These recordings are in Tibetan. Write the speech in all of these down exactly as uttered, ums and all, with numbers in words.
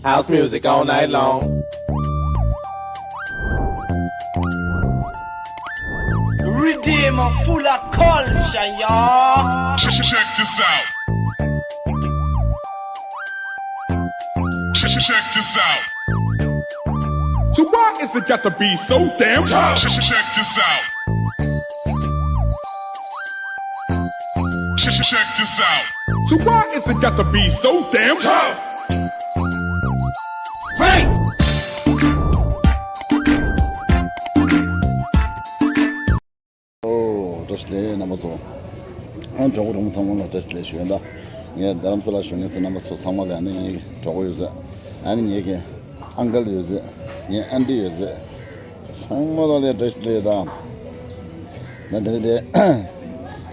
House music all night long. Redeem full of culture, y'all. Check, check this out. Check, check this out. So why is it got to be so damn tough? Check, check this out. Check, check this out. So why is it got to be so damn tough? Break! ཨོ། བཀྲ་ཤིས་བདེ་ལེགས་རྣམ་པ་ཚོ། ཨང་གྲོགས་པོ་གྲོགས་མོ་ཚང་མ་ལ་བཀྲ་ཤིས་བདེ་ལེགས་ཞུ་ཡིན་ད། ངས་རྡ་རམ་ས་ལ་བཞུགས་མཁན་ཚོ་རྣམ་པ་ཚོ་ཚང་མ་ལ་ཨ་ནི་ངའི་གྲོགས་པོ་ཡོད་ཚད། ཨ་ནི་ངའི་གི་ཨང་ཀལ་ཡོད་ཚད། ངའི་ཨན་ཏི་ཡོད་ཚད། ཚང་མ་ལ་ལས་བཀྲ་ཤིས་བདེ་ལེགས་དང་། ན་དེ་རེད་དེ།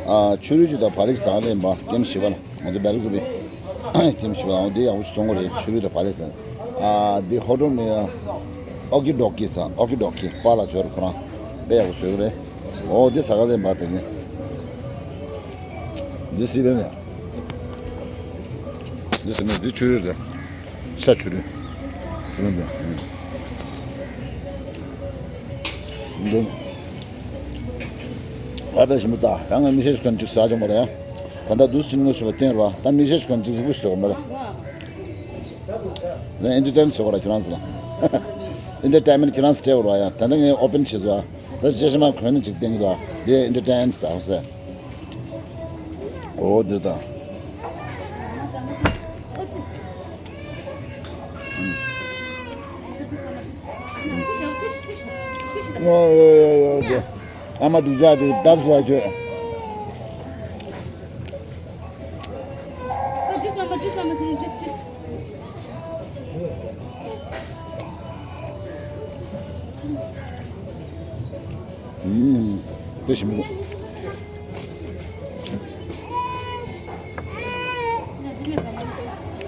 ཨ། ཆུ་རུལ་ཆུ་དང་བག་ལེབ་ཟ་ག་ལེན་པ་ཀེམ་བཞི་པ་ལ། ང་ཚོ་སྦེལ་ཀོབ་པའི་ཀེམ་བཞི་པ་ལ་འོ་དེ་ཡག་པོ་ཞིག་བཙོང་གི་རེད། ཆུ་རུལ་དང་བག་ལེབ་ཟ། ཨ། དེ་ཧོ་ཊལ་ནས་ཨོ་ཀི་ཌོག་ཀི་ཟ། ཨོ་ཀི་ཌོག་ཀི་པཱ་ལགས་ཚོས་ཁོ་རང་དཔེ་ཡག་པོ་བཟོས་གི་རེད། འོ་དེ་ཟ་ག་ལེན་པ་དེ་ནི། འདི་སི་པན་རེད། འདི་སི་པན་འདི་ཆུ་རུལ་རེད། ཤ་ཆུ་རུལ། སི་པན་འདི། འདི། ཨ་ཕའི་ཞིམ་པོ་ད་ཡང་ང་མི་ཤེས་ཁན་ཅིག་ཟ་ཆོག་མ་རེད་ཡ། ད་ལྟ་འདུག་ཕྱིན་ངོས་སུ་བསྟན་ར་ད་མི་ཤེས་ཁན་ཅིག་གཟིགས་པོ་ཞིག་མ་རེད། ད་ཨེན་ཊར་ཊེན་བཟོ་ག་ར་ཁྱོད་རང་ཟེར་ན། ཨེན་ཊར་ཊེན་མེན་ཊི་ཁྱོད་རང་ཟེར་སྤྲད་བར་ཡ། ད་ལྟ་ངས་ཨོ་པན་བྱེད་ཚོ་ད་ཅེ་ཤ་མ་གོན་ནི་ཅིག་བསྟན་གི་འདུག་དེ་ཨེན་ཊར་ཊེན་ཟ་ཟེར། འོ་འདི་ད། ཨ་མ་སྡུག་ཅག་དེ་བརྡབས་སོ་ཁྱོད། ཨུམ། དཔེ་ཞིམ་པོ།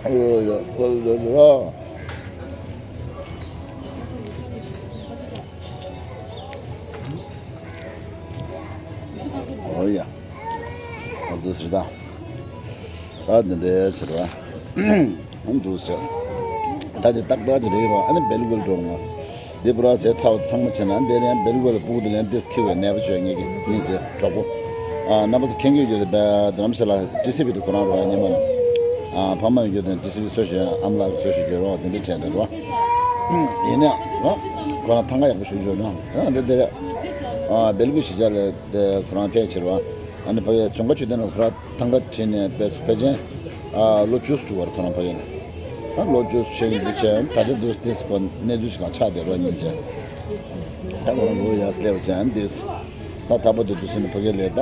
ཨོ་ཡ། ཨོ་ཡ། ཨ་འདུག་ཟེར་ད། ཨ་འདི་འདྲའི་ཟེར་བ། ཨ་འདུག་ཟེར། ད་དེ་ཏག་ཏག་ཅིག་རེད་རོ། ཨ་ནི་སྦེལ་ཀོབ་འགྲོ་ང་། འདི་པུ་ར་ཟས་ཚ་བ་ཚང་མ་བྱས་ན་འདི་ལན་སྦེལ་ཀོབ་ལ་སྤུ་གུ་དེ་ལན་ཏེས་ཁེ་བའི་ནད་པ་བྱོས་ངེས་ཀྱི་སྙིང་རྗེ་གྲོགས་པོ། ཨ་རྣམ་པ་ཚོ་མཁྱེན་གྱི་ཡོད་རེད་པས། རྡ་རམ་ས་ལ་ཊི་སི་བི་དུ་ཁོ་རང་རོ་ཉི་མ་ལ། ཨ་ཕ་མ་ཡོད་རྒྱུ་དེ་ཊི་སི་བི་སོ་ཞིག་ཨ་མ་ལགས་སོ་ཞིག་ཡོད་རོ་དེ་འདྲ་དྲན་དྲན་རོ། ཡིན་ནའང་ཁོ་རང་ཐང་ག་ཡག་པོ་ཞུ་འཇོག་ནང་དེ་དེ་རེད། ཨ་སྦེལ་ཀོབ་གཞིས་ཆགས་ལ་དེ་ཁོ་རང་ཕལ་ཆེར་བ། ཨ་ནི་ཕ་གིའི་རྫོང་དཀར་མཆོད་རྟེན་ལ་ཁོ་རང་ཐང་ག་ཁྲིད་ནས་ཕལ་ཆེར་ཨ་ལོ་བཅུ་ཙམ་བར་ཁོ་རང་ཕ་གི་ནས་ཨ་ལོ་བཅུ་ཕྱིན་འདི་བྱས་ད་ཆ་འདུག་སྟེ་སྐོར་གནས་ཚུལ་ཞིག་ལ་ཆགས་བསྡད་རོགས་ཉིན་བྱས། ད་ཁོ་རང་ལོ་ཡར་སླེབས་བྱས་འདིས་ད་ད་བར་དུ་འདུག་ཟིན་ཕ་གི་ལས་ད་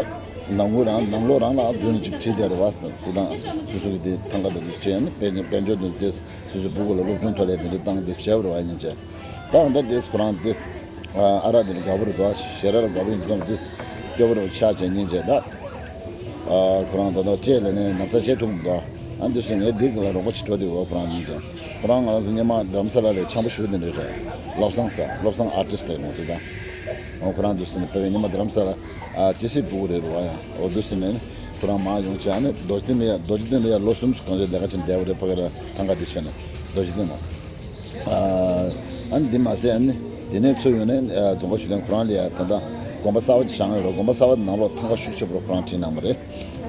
ནང་ལོ་རང་ནང་ལོ་རང་ལ་རྫུན་ཅིག་ཁྲིད་བསྡད་རེད་བ། ཅི་དང་སོ་སོ་གི་དེ་ཐང་ག་དང་འདུག་བྱས་ནས་དཔལ་དཔལ་འབྱོར་དུ་དེ་སོ་སོའི་སྤུ་གུ་ལ་སློབ་སྦྱོང་ཐོག་ལས་དེ་འདྲ་བཏང་དེ་བྱས་པ་རེད་བ་ཉིན་བྱས། ད་ད་དེས་ཁོ་རང་དེ་ཨ་རག་དེ་ལ་དགའ་པོ་རེད་དོ། ཞེ་ར་ལ་དགའ་པོ་ཡིན་ཙང་དེ་སྐྱོ་པོ་རེད་ཆགས་བྱས་ཉིན་བྱས་ད། ཨ་ཁོ་རང་ད་ལྟ་ལྕེ་ལ་ནས་ན་ཚ་བྱེད་ཐུབ་མི་འདུག་ཨ་འདི་སུ་ངའི་འདི་ག་ལ་རོགས་པ་བྱེད་འགྲོ་དེ་འོ་ཁོ་རང་ཉིན་བྱས། ཁོ་རང་ང་རང་ཚོ་སྔོན་མ་རྡ་རམ་ས་ལ་ལ་ཆང་པ་ཞུ་དེ་འདྲ་རེད། བློ་བཟང་ཟེར་བློ་བཟང་ཨར་ཊིསི་ཊི་རེད་ང་ཚོ་ད། འོ་ཁོ་རང་འདུག་སེ་ནས་ཕ་གི་སྔོན་མ་རྡ་རམ་ས་ལ་ཨ་ཊི་སི་བི་སྤུ་གུ་རེད་རུ་བ་ཡ། འོ་འདུག་སེ་ནས་ཁོ་རང་མར་ཡོང་བྱས་ཨ་ནི་རྡོ་རྗེ་གདན་ལ་ཡ་རྡོ་རྗེ་གདན་ལ་ཡ་ལོ་གསུམ་གང་ཚེ་ལས་ཀ་བྱས་ནས་བསྡད་པ་རེད། ཕ་གི་ར་ཐང་ག་འདི་བྱས་ནས་རྡོ་རྗེ་གདན་ལ། ཨ་ནི་འདི་མ་ཟད་ཨ་ནི་འདི་ནས་ཚུར་ཡོང་ནས་རྫོང་དཀར་མཆོད་རྟེན་ཁོ་རང་ལ་ཡ་ད་ལྟ་དགོན་པ་གསར་པ་ཅིག་བཞེངས་ཡོད་རེད། དགོན་པ་གསར་པ་ནང་ལོགས་ཐང་ག་ཤུགས་ཆེ་པོ་ཁོ་རང་བྲིས་གནང་བ་རེད།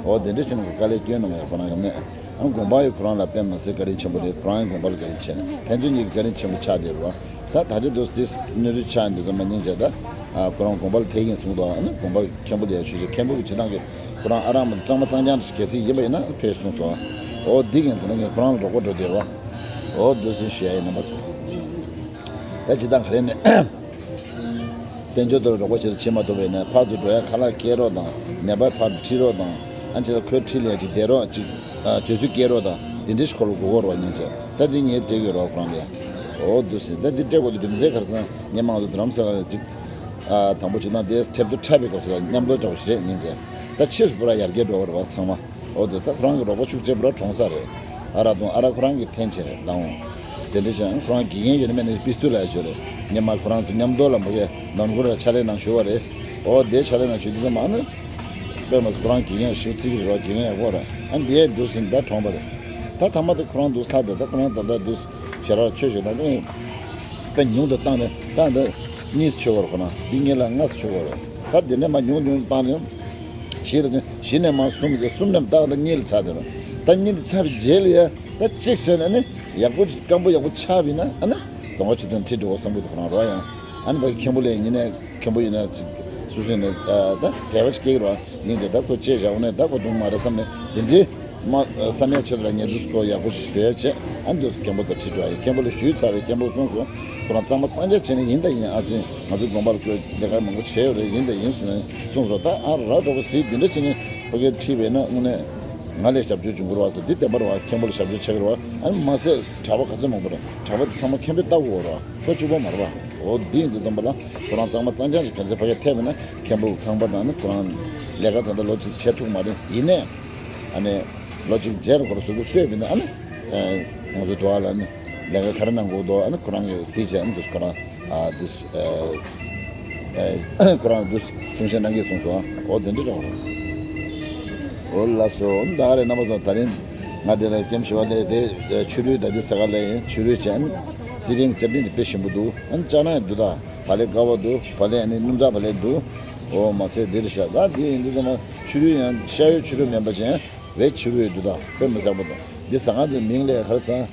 འོ་དེ་འདྲ་བྱས་ནས་དཀའ་ལས་སྐྱོན་གནང་བ་ཡ་ཁོ་རང་ཡོང་ནས་ཨ་ནི་དགོན་པ་ཡི་ཁོ་རང་ལ་དཔེ་མ་ཟད་བཀའ་དྲིན་ཆེན་པོ་རེད། ཁོ་རང་ཡང་དགོན་པ་ལ་བཀའ་དྲིན་ཆེ་ནས་ཕན་ཚུན་གཉིས་ཀྱི་བཀའ་དྲིན་ཆེན་པོ་ཆགས་བསྡད་རེད་བ། ད་ད་ཆ་དུས་དེ་གནས་ཚུལ་ཆགས་འདི་ཚོ་མ་ཉན་བྱས་ད། ཨ་ཁོ་རང་དགོན་པ་ལ་ཕེབས་ཀྱིན་གསུངས་འདུག་ཨ་ནི་དགོན་པ་མཁན་པོ་ལ་ཡ་ཞུས་ཚེ་མཁན་པོ་གི་བྱེད་སྟངས་ཀྱི་ཁོ་རང་ཨ་རག་མ་གཙང་མ་གཙང་རྐྱང་ཞིག་གལ་སྲིད་ཡིན་པ་ཡིན་ན་ཕེབས་གསུངས་སོང་། འོ་འདི་གིན་དེ་ན་ངས་ཁོ་རང་ལ་རོགས་པ་འགྲོ་བསྡད་རོགས། འོ་འདུག་སེ་ཞུ་ཡ་ཡིན་རྣམ་པ་ཚོ། ད་སྤྱིར་བཏང་ག་རེ་ནས་དཔལ་འབྱོར་དུ་རོགས་པ་བྱེད་ལ་ཕྱིན་མ་ཐུབ་པ་ཡིན་ན་ཕར་ཚུར་འགྲོ་ཡ་ཁ་ལག་སྐྱེལ་རོགས་དང་ནད་པ་ཕར་ཁྲིད་རོགས་དང་ཨ་ནི་ཁོའི་ཁྲིད་ལས་ཅིག་བསྡད་རོགས་ཅིག་དུས་ཚོད་སྐྱེལ་རོགས་དང་འདི་འདྲ་ཞིག་ཁོ་ལ་དགོས་ཀྱི་རོགས་ཉིན་བྱས། ད་འདི་ངས་སྤྲད་ཀྱི་རོགས་ཁོ་རང་ལ་ཡ། འོ་འདུག་སེ་ད་འདི་སྤྲད་དགོས་དུས་རྒྱུ་མཚན་ག་རེ་ཟེར་ན་ངས་མང་ཚོ་རྡ་རམ་ས་ལ་ལ་ཅིག་ཨ་དང་པོ་བྱེད་སྟངས་དེ་ཁྲེབ་ཏུ་འཁྲབ་པའི་སྐབས་སུ་ལ་མཉམ་དུ་འགྲོ་བ་ཞིག་རེད་ཉིན་བྱས། ད་ཕྱིས་སུ་པུ་ར་ཡར་རྒྱས་འགྲོ་བ་རེད་བ་ཚང་མ། འོ་དེ་ད་ཁོ་རང་གི་རོགས་པ་ཤུགས་ཆེ་པུ་ར་གྲོངས་ས་རེད། ཨ་རག་དང་ཨ་རག་ཁོ་རང་གི་འཐེན་བྱས་རེད་ལའང་། དེ་འདྲ་བྱས་ན་ཁོ་རང་དགེ་རྒན་ཡོད་ན་མེད་ན་པིས་ཏུ་ལ་ཡ་ཆོད་རེད། ཉི་མ་ཁོ་རང་ཚོ་མཉམ་དུ་ལ་མ་གི་ནོར་འཁོར་ལ་ཕྱག་ལས་གནང་ཞུ་བ་རེད། འོ་དེ་ཕྱག་ལས་གནང་ཞུ་དུས་ཙམ་མ་ནི། དཔེ་མ་སྲིད་ཁོ་རང་དགེ་རྒན་ཞུ་ཚིག་རེད་རོགས་དགེ་རྒན་ཡག་པོ་རེད། ཨ་འདི་ཡས་འདུག་ཟིན་ད་གྲོངས་པ་རེད། ད་ཐ་མ་དེ་ཁོ་རང་འདུག་ལྷག་དེ་ད་ཁོ་རང་ད་ལྟ་འདུག་ཞེ་དྲག་ཆོད་ཞིག་དང་ནི། དཔེ་ཉུང་དུ་བཏང་ནས་ད་འདི་གཉིས་སུ་ཆོད་པར་ཁོ་ན་འདི་གཉིས་ལ་ལྔ་སུ་ཆོད་པར། ད་འདི་ནས་མ་ཉུང་ཉུང་བཏང་ནས་བཞི་ལ་བཞི་ནས་མ་གསུམ་ལ་གསུམ་ནས་བཏང་ད་གཉིས་ལ་ཆགས་དེ་རུ། ད་གཉིས་ལ་ཆགས་པའི་རྗེས་ལ་ཡ་ད་གཅིག་བཟོས་ནས་ནི་ཡག་པོ་སྐམ་པོ་ཡག་པོ་ཆགས་པ་ཡིན་ན་ཨ་ནི་རྫོང་བ་ཆུ་ཐོན་ཁྲིད་འགྲོ་བསམ་གི་འདུག་ཁོ་རང་རོ་ཡང་ཨ་ནི་ཕ་གི་མཁན་པོ་ལས་ཡིན་ནས། མཁན་པོ་ཡིན་ན་ཅིག་སུ་སུ་ནས་ད་དད་པ་ཅིག་སྐྱེ་གི་རེད་བ། ཡིན་ཀྱང་ད་ཁོ་ཅེས་བཞག་ནས་ད་ཁོ་དུང་མ་རེད་བསམ་ནས་དེ་འདྲའི་མ་བསམ་ཡག་ཆེད་དུ་ལ་ཉེ་དུས་ཁོ་ཡག་པོ་ཞིག་སྡོད་ཡག་བྱས་ཨ་འདུག་སེ་མཁན་པོ་ཚོ་ཁྲིད་འགྲོ་ཡག་མཁན་པོ་ལ་ཞུས་ཚར་བས་མཁན་པོ་གསུངས་སོང་། ཁོ་རང་གཙང་མ་གཙང་རྐྱང་བྱས་ནས་ཡིན་ད་ཡིན་ཨ་ཙི་ང་ཚོའི་དགོན་པ་ལ་ཁོས་ལས་ཀ་མང་པོ་བྱས་ཡོད་རེད་ཡིན་ད་ཡིན་ཟེར་ནས་གསུངས་སོང་། ད་ཨ་ར་འགྲོ་གི་ཟིག་དེ་འདྲ་བྱས་ནས་ཕ་གིར་ཁྲིད་པས་ན་དངོས་གནས་ང་ལས་ཞབས་ཕྱི་བྱུང་གི་རེད་བ་ཟེར་འདི་བདེན་པ་རེད་བ། མཁན་པོ་ལ་ཞབས་ཕྱི་བྱེད་ཀྱི་རེད་བ། ཨ་ནི་མ་ཟད་གྲྭ་པ་ག་ཚོད་མང་པོ་རེད། གྲྭ་པ་དེ་ཚང་མ་མཁན་པོས་ལྟ་དགོས་རེད་བ། ཁོ་གཅིག་པོ་མ་རེད་བ། འོ་འདི་ཡིན་དུས་ཙམ་པ་ལ་ཁོ་རང་གཙང་མ་གཙང་རྐྱང་ཞིག་ག་ཚོད་ཕ་གིར་ཐེབས་ན་མཁན་པོ་ཁང་པ་དང་ནི་ཁོ་རང་ལས་ཀ་ད་ལྟ་ལོ་གཅིག་བྱེད་ཐུབ་མ་རེད། ཡིན་ནའི་ཨ་ནི་ལོ་གཅིག་རྗེས་ལ་ཁོ་རང་གཟུགས་པོ་གསོས་པ་ཡིན་ན་ཨ་ནི་ང་ཚོ་དུ་བ་ལ་ནི་ལས་ཀ་ག་རེ་གནང་དགོས་འདུག་ཨ་ནི་ཁོ་རང་གིས་གཟིགས་བྱས་ཨ་ནི་དུ་ཁོ་རང་ཨ་དུ་ཨ་ཨ་ཁོ་རང་དུ་གསུང་བཤད་གནང་གི་གསུངས་སོང་། ཨ་འོ་དེ་འདྲ་རེད། འོ་ལགས་སོ། ད་ག་རེ་རྣམ་པ་ཚོ་ད་རིང་ང་དེ་ལ་ཀེམ་ཞི་བ་ལས་དེ་ཆུ་རུད་ད་དེ་ས་ག་ལས་ཡིན། ཆུ་རུད་ཅན་སི་པན་གྱི་བཅའ་སྒྲིག་དེ་དཔེ་ཞིམ་པོ་འདུག་ཨ་ནི་ཅ་ན་ཡང་འདུག་ད་བ་ལས་དཀར་པོ་འདུག་བ་ལས་ནི་སྣུམ་ཁྲག་བ་ལས་འདུག་འོ་མ་ཟད་འདི་རེད་ཤག་ད་འདི་ཡིན་དུས་ཙམ་པ་ཆུ་རུད་ཡང་ཤ་ཡོད་ཆུ་རུད་མིན་པ་ཅན་རེད། ཆུ་རུད་འདུག་ད་དཔེ་མི་སྲིད་པོ་འདུག་འདི་ཟ་ཁང་དེ་མིང་ལས་ག་རེ་ཟ།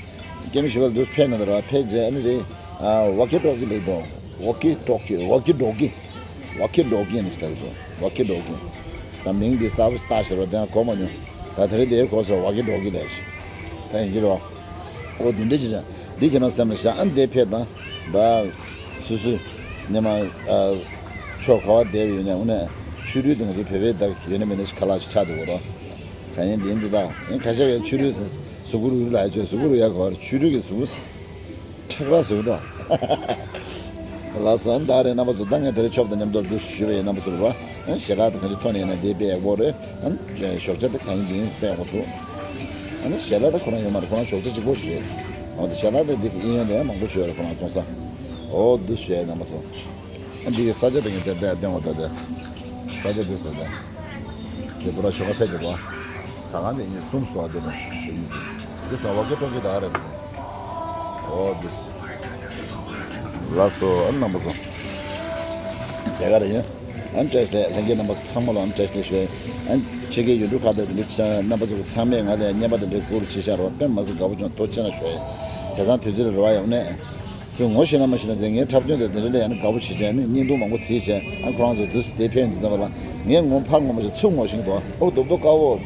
ཀེམ་ཞི་བ་ལ་འདུག་ཕེབས་ན་ད་ར་ཕེབས་རྗེས་ཨ་ནི་རེད། ཨ་ཝོ་ཀི་ཊོ་ཀི་ལེགས་དོ། ཝོ་ཀི་ཊོ་ཀི་ཝོ་ཀི་ཌོ་ཀི། ཝོ་ཀི་ཌོ་ཀི་ནི་ཞིག་ལེགས་དོ། ཝོ་ཀི་ཌོ་ཀི། ད་མིང་འདི་གསར་པ་ཞིག་བཏགས་ཤེར་བ་དེ་ཡང་གོ་མ་མྱོང་། ད་དེ་རིང་དེའི་གོ་སོང་ཝོ་ཀི་ཌོ་ཀི་ལེགས་ཤིག་ད་ཡིན་གྱི་རེད་བ། ཨོ་འདི་འདྲ་ཅིག་རེད། འདི་ཁྱེད་རང་སེམས་ལ་བཞག་ཨ་འདི་ཕེབས་དང་། ད་སུ་སུ་ཉི་མ་ཨ་ཕྱོགས་ག་བ་བསྡད་ཡོད་ན་འོ་ན་ཆུ་རུད་དེ་ང་ཚོ་བོད་པའི་ད་ཡོད་ན་མེད་ན་ཞིག་ཁ་ལག་ཞིག་ཆགས་འདུག་གོ་རོ། ད་ཡིན་འདི་འདི་ད་ཡིན་ཁ་ཤས་ཀྱིས་ཆུ་རུད་གཟུགས་པོ་རུལ་ལ་ཡ་ཆོས་གཟུགས་པོ་རུལ་ཡ་གོ་ར་ཆུ་རུད་ཀྱི་གཟུགས་པོ། ཁྲག་ར་ཟེར་བ། ལགས་སོ། ད་རེས་རྣམ་པ་ཚོ་ད་ངས་དེ་རིང་ཆོབ་དང་མཉམ་དུ་འདུག་ཞུས་པ་ཡིན། རྣམ་པ་ཚོ་ལ་ཞལ་ལག་དང་གང་ཅི་ཐོག་ནས་ཡིན་ན་འདི་དཔེ་ཡག་པོ་རེད། ཞོགས་ཇ་དེ་གང་ཡིན་འདི་ཡིན་དཔེ་ཡག་པོ་འདུག་ཨ་ནི་ཞལ་ལག་ད་ཁོ་རང་ཡོད་མ་རེད། ཁོ་རང་ཞོགས་ཇ་གཅིག་པོ་ཞིག་རེད། འོ་དེ་ཞལ་ལག་དེ་འདི་གི་ཨེ་ཡོན་དེ་ཡང་མང་པོ་ཞིག་ཡོད་རེད། ཁོ་རང་ཚོང་ས། འོ་འདུག་ཞུས་རྣམ་པ་ཚོ། ཨ་འདི་གི་ས་ཆ་དེ་གི་དེ་སྟོན་འོ་ད་དེ། ས་ཆ་དེ་ཟེར་ཏེ། དེ་པུ་ར་ཆོ་ག་ཕེབས་འདུག་བ། ཟ་ཁང་དེ་གཉིས་གསུམ་སོ་བ་དེ་ནས་དེ་གཉིས་ཟེར། དེ་ཟ་བ་ཀེ་ཀྲོ་ཀེ་ད་རེད། ཨོ་དེ། ལགས་སོ་ཨ་རྣམ་པ་ཚོ། དེ་ག་རེད་ཡིན། ཨ་བཀྲ་ཤིས་བདེ་ལྷན་རྒྱས་རྣམ་པ་ཚང་མ་ལ་ཨ་བཀྲ་ཤིས་བདེ་ལེགས་ཞུ། ཨ་ཕྱི་རྒྱལ་ཡུལ་གྲུ་ཁག་དང་དེ་འདྲ་ཆ་རྣམ་པ་ཚོ་ཚང་མས་ང་ལ་རྔན་པ་དེ་འདྲའི་བསྐུར་བྱེད་བཞག་རོགས་དཔེ་མ་སྲིད་དགའ་པོ་བྱུང་ཐུགས་རྗེ་ཆེ་གནང་ཞུ། དེང་སང་དུས་ཚོད་ལ་རེ་བ་ཡོང་ནས། སུས་ངོ་ཤེས་ན་མ་ཤེས་ན་ཟེར། ངའི་འཁྲབ་སྟོན་དེ་དེ་འདྲ་ལ་ཡང་ན་དགའ་པོ་བྱེད་བྱས་ནས་བརྙན་ཐུང་མང་པོ་བརྩིས་བྱས། ཨ་ཁོ་རང་ཚོ་དུས་སུ་དེ་ཕན་ཡོན་དུ་བསམ་པ་ལ་ངས་ངོ་ཕར་ངོ་མ་ཞིག་ཚུར་ངོ་ཤེས་འདུག་ཨོ་རྡོབ་རྡོབ་དཀར་བོ།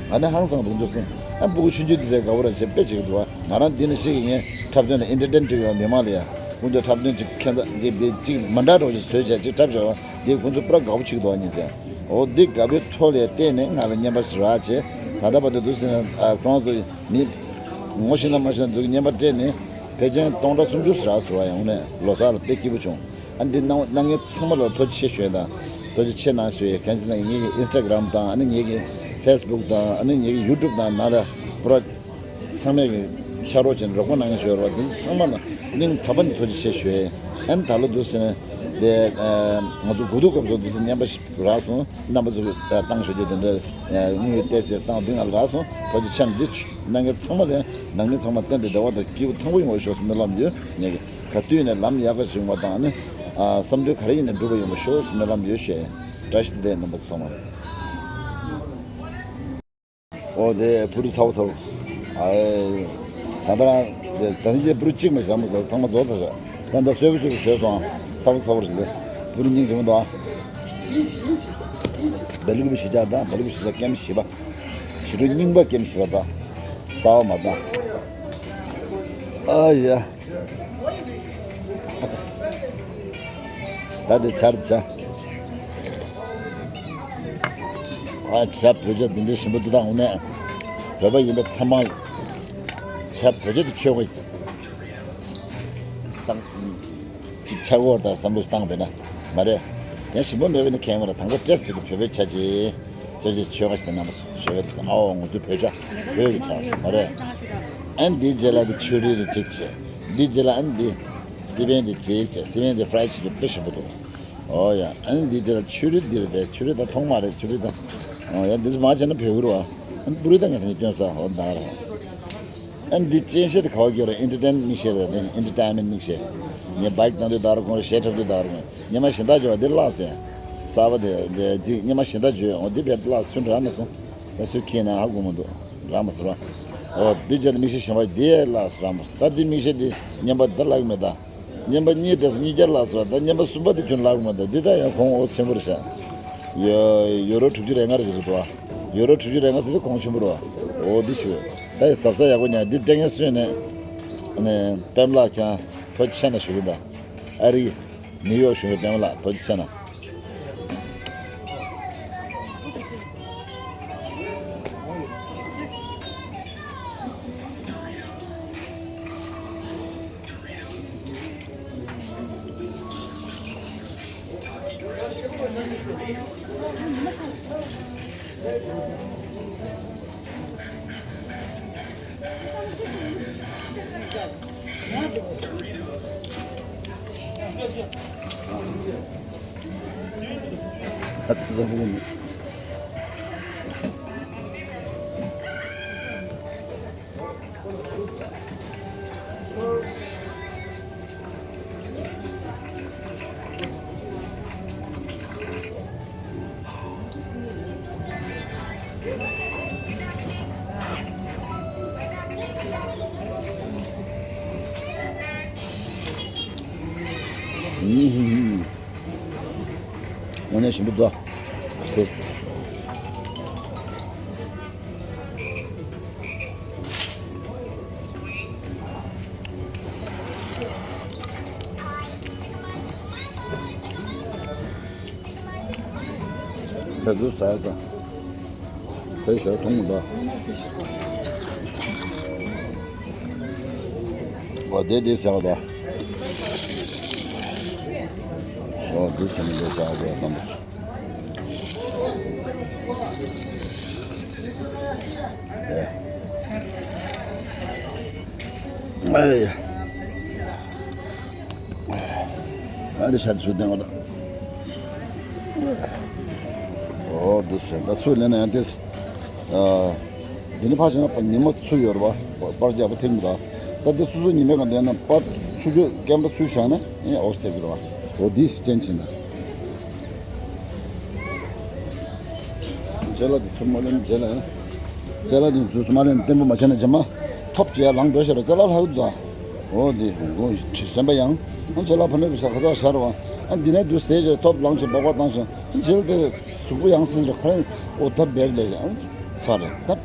ང་ནི་ཧང་སང་འདུག་འདུག་སོང་། ཨ་སྤུ་གུ་ཆུང་ཆུང་དུས་ཚོད་དགའ་པོ་ར་བྱས་དཔེ་བྱེད་ཀྱི་འདུག་ང་རང་འདི་ནི་ཤེས་ཀྱི་ངའི་འཁྲབ་སྟོན་ལ་ཨེན་ཊར་ཊེན་འགྲིག་ཡོད་མི་མང་ལ་ཡ། ཁོང་ཚོའི་འཁྲབ་སྟོན་ཅིག་ཁྱད་མཚར་འདི་འདི་ཅིག་མ་འདྲ་འགྲོ་ཞིག་བཟོས་བྱས་ཅིག་འཁྲབ་བྱས་པ་འདི་ཁོང་ཚོ་པུ་ར་དགའ་པོ་བྱེད་ཀྱི་འདུག་ཨ་ཉིན་བྱས། ཨོ་འདི་དགའ་པོའི་ཐོག་ལ་བལྟས་ནས་ང་ལ་རྔན་པ་ཞིག་རག་བྱས། ད་ལྟ་བར་དུ་འདུག་ཟེར་ན་ཨ་ཁོང་ཚོ་མི། ངོ་ཤེས་ན་མ་ཤེས་ན་འཛུགས་རྔན་པ་སྤྲད་ནས་ཕལ་ཆེར་སྟོང་ཕྲག་སུམ་ཅུ་ཟེར་རག་ཟེར་བ་ཡང་ནས་ལོ་གསར་ལ་དཔེ་སྐྱིད་པོ་བྱུང་། ཨ་འདི་གནང་གནང་མཁན་ཚང་མ་ལ་ཐུགས་རྗེ་ཆེ་ཞུ་ཡ་དང་། ཐུགས་རྗེ་ཆེ་གནང་ཞུ་ཡ་གང་ཟེར་ན་ངེད་ཀྱི་ཨིན་སི་ཊ་གྷི་རམ་དང་ཨ་ནི་ངེད་ཀྱི་ཕེ་སི་བུག་དང་ཨ་ནི་ངེད་ཀྱི་ཡུ་ཊུབ་དང་ནང་ལ་པུ་ར་ཚང་མས་ཀྱི་ཕྱག་རོགས་བྱས་ནས་རོགས་པ་གནང་མཁན་ཞུ་ཡ་རེད་བ། འདི་ཚང་མ་ལ་སྙིང་ཐག་པ་ནས་ཐུགས་རྗེ་ཆེ་ཞུ་ཡ། ཨ་ནི་ད་ལོ་འདུག་ཟེར་ན་དེ་ང་ཚོ་དགུ་ཐུག་སྐབས་སུ་འདུག་ཟེར་རྔན་པ་ཞིག་རག་སོང་། རྣམ་པ་ཚོས་བཏང་ཞུ་རྒྱུ་དེ་འདྲ་དངུལ་ཏོག་ཙམ་བཏང་། འདི་ང་ལ་རག་སོང་། ཐུགས་རྗེ་ཆེ། འདི་གནང་མཁན་ཚང་མ་ལ་ནང་མི་ཚང་མ་གཏན་དུ་བདེ་བ་དང་སྐྱིད་པོ་ཐང་པོ་ཡོང་བ་ཤོག་ཟེར་སྨོན་ལམ་ཡོད། ངས་ག་དུས་ནས་ལམ་ཡག་ག་བྱུང་བ་དང་ནི་བསམ་འདུན་ག་རེ་ཡིན་ན་འགྲུབ་པ་ཡོང་བ་ཤོག་ཟེར་སྨོན་ལམ་ཡོད་ཞེས། བཀྲ་ཤིས་བདེ་ལེགས་རྣམ་པ་ཚང་མ། ཨོ་དེ་པུ་རུ་ཚ་བོ་ཚ་བོ། ཨེ། ད་ལྟ་རང་དེ་ད་ནི་ཅེ་པུ་རུ་གཅིག་མ་ཞག་མ་ཟ་ཚང་མ་རྫོགས་ཚར་ཤག་ད་ལྟ་སོས་པོ་སོས་པོ་བཟོས་སོང་། ཚ་བོ་ཚ་བོ་རེད་ཟེར། པུ་རུ་སྙིང་རྗེ་མོ་འདུག་ཨ། བེ་ལུག་པུ་ཤི་ཅག་དང་བེ་ལུག་པུ་ཤི་ཅག་ཀེམ་བཞི་པ། ཞི་ཀྲུའུ་རྙིང་པ་ཀེམ་བཞི་པ་དང་། གསར་པ་མ་དང་། ཨ་ཡ། ད་དེ་ཆར་ཆ། ཨ་ཆ་བོད་ཇ་འདི་འདྲའི་ཞིམ་པོ་འདུག་ད་འོ་ནས། བོད་པ་ཡིན་པ་ཚང་མ། ཆ་བོད་ཇ་དེ་ཆོས་གོ། བཏང་། ཅིག་ཆག་སྒོར་དང་བསམ་བློ་ཞིག་བཏང་བས་ན། མ་རེད། ཡང་ཞིམ་པོ་མེད་པས་ན་ཁྱད་མ་རེད། དང་པོ་སྤྲད་ཟེར་གི་བོད་པའི་ཆ་ཅིག་སོ་སོའི་ཆོལ་ཁ་ཞིག་དང་རྣམ་པ་ཚོ་ཞོགས་པ་དེ་ཨའོ་ང་ཚོའི་བོད་ཆ་བོད་ཀྱི་ཆ་ཟེར་མ་རེད། ཨན་འདིའི་རྗེས་ལ་དེ་ཆུ་རུད་དེ་གཅིག་བྱས། འདིའི་རྗེས་ལ་ཨན་འདི་སི་པན་དེ་གཅིག་བྱས། སི་པན་དེ་ཧྥ་རའི་ཆིག་གི་དཔེ་ཞིམ་པོ་འདུག་ཨོ་ཡ་ཨན་འདིའི་རྗེས་ལ་ཆུ་རུད་འདི་རེད་དེ་ཆུ་རུད་ད་མཐོང་མ་རེད་ཆུ་རུད་ད། ཨོ་ཡ་འདི་ཚོ་མ་བྱས་ན་བོད་ཀྱི་རེད་བ། ཨན་པུ་རུ་ད་ངས་དེ་ནས་སྟོན་ས་ཨོ་ད་རེད། ཨ་འདི་སྤྱན་ཤེལ་དེ་ག་བ་གྱོན་རེད། ཨེན་ཊར་ཊེན་མིག་ཤེལ་རེད། ཨེན་ཊར་ཊེན་མེན་ཊི་མིག་ཤེལ། ངས་བྷའིཀ་བཏང་དུས་ད་རུང་གོང་རེད། གཞས་འཁྲབ་དུས་ད་རུང་། ཉི་མ་གཞན་དག་བརྗོད་པ་འདི་བརླག་སོང་། གསར་པ་དེ་འདི་འདི་ཉི་མ་གཞན་དག་བརྗོད། འོ་འདི་བས་བརླག་སོང་། རག་མ་སོང་། ད་སུས་ཁྱེར་ན་ཧ་གོ་མི་འདུག་རག་མ་སོང་ར། འོ་འདི་བརྗོད་དེ་མིག་ཤེལ་གཞན་པ་འདི་ཡས་བརླག་སོང་། རག་མ་སོང་། ད་འདི་མིག་ཤེལ་འདི་རྔན་པ་འདི་བརླག་གི་མེད་ད། རྔན་པ་གཉིས་སྤྲད་སོང་། གཉིས་བརྒྱ་བརླག་སོང་། ད་རྔན་པ་གསུམ་པ་དེ་ཁྱོན་བརླག་མ་ད། འདི་ད་ཡང་གོང་འོ་ཆེན་པོ་རེད་ཤག་ཡོ་ཡོ་རོ་དྲུག་ཅུ་རེ་ལྔ་རེད་ཟེར་འདུག་བ། ཡོ་རོ་དྲུག་ཅུ་རེ་ལྔ་ཟེར་དུས་གོང་ཆེན་པོ་རེད་བ། འོ་འདི་ཞུ། ད་ཡི་གཟབ་གཟབ་ཡག་པོ་ཉར། འདི་སྤྲད་མཁན་སུ་ཡིན་ནས། ཨ་ནི་པདྨ་ལགས་ཁྱེད་རང་ཐུགས་རྗེ་ཆེ་གནང་ཞུ་གི་ད། ཨ་རི། ནིའུ་ཡོག་གཞུང་གི་པདྨ་ལགས་ཐུགས་རྗེ་ཆེ་གནང་། དངོས་གནས་ཞིམ་པོ་འདུག་ད་དུ་ཟ་ཡ་ད། དེ་ཞག་མཐོང་མི་འདུག་འོ་དེ་དེ་ཟ་ཡ་ད། འོ་དེ་ཟ་ནི་དེ་ཟ་ཡ་ད་དམ་པོ། ཨེ། ཨེ། ཨ་འདི་ཤ་ཚུར་བསྟན་པ་དང་། འོ་འདུག་ཟེར། ད་ཚུར་ལེན་ན་ཡང་ཏེས། ཨ། འདི་ནི་ཕར་བྱས་ན་ཉི་མ་ཚུར་ཡོད་རེད་པ། པར་རྒྱག་པ་ཐེབས་མི་འདུག་ད་འདི་སོ་སོ་ཉི་མའི་སྒང་བསྡད་ན་པར་ཚུར་ཆུ་སྐེམ་པ་ཚུར་བཞག་ན་ཨེ་འོ་ཐེབས་ཀྱི་རེད་པ། འོ་འདི་ཅན་ཕྱིན་ན། ཅ་ལག་འདི་ཚུར་མ་ལེན་རྗེས་ལ། ཅ་ལག་འདི་ཚུར་མ་ལེན་བརྟན་པོ་མ་བྱས་ན་རྗེས་མ་ཐོབ་བྱས་ལངས་འགྲོ་ཤེས་ར། ཅ་ལག་ལྷག་འདུག་འོ་འདི་མགོ་ཁྲི་སེམས་པ་ཡང་། ཨ་ཅ་ལག་ཕ་ནོ་བི་ས་ཁ་ཚ་ཤར་བ། ཨ་འདི་ནས་འདུག་ཟས་བྱས་ཐོབ་ལངས་བྱས་སྦག་སྦག་བཏང་བྱས། ཨ་རྗེས་ལ་དེ་གཟུགས་པོ་ཡང་སྲིད་ར་ཁ་རེ། འོ་ཐབ་བེག་ལས་ཀྱང་ཚར་རེད་ཐབ།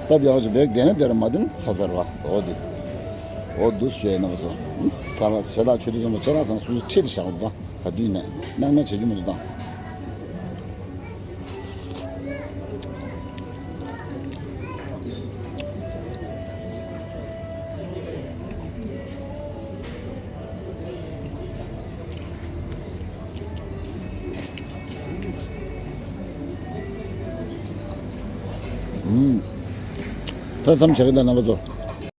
ཐབ་ཡག་ཅིག་བེག་དེ་ནས་དེ་ར་མ་དེ་ན་ཚ་ཚར་བ། འོ་འདི། འོ་འདུག་ཞུ་ཡས་ན་བཟོ། ས་ལ་ཆེ་ལ་ཆུ་དུ་ཚོ་མ་ཆེ་ལ་སང་སུ་ཁྲིད་བཞག་འདུག་ག་དུས་ནས་སྣང་མེད་བྱེད་རྒྱུ་མི་འདུག་དང་། ཐོས་བསམ་བྱེད་ཀྱི་འདུག་རྣམ་པ་ཚོ།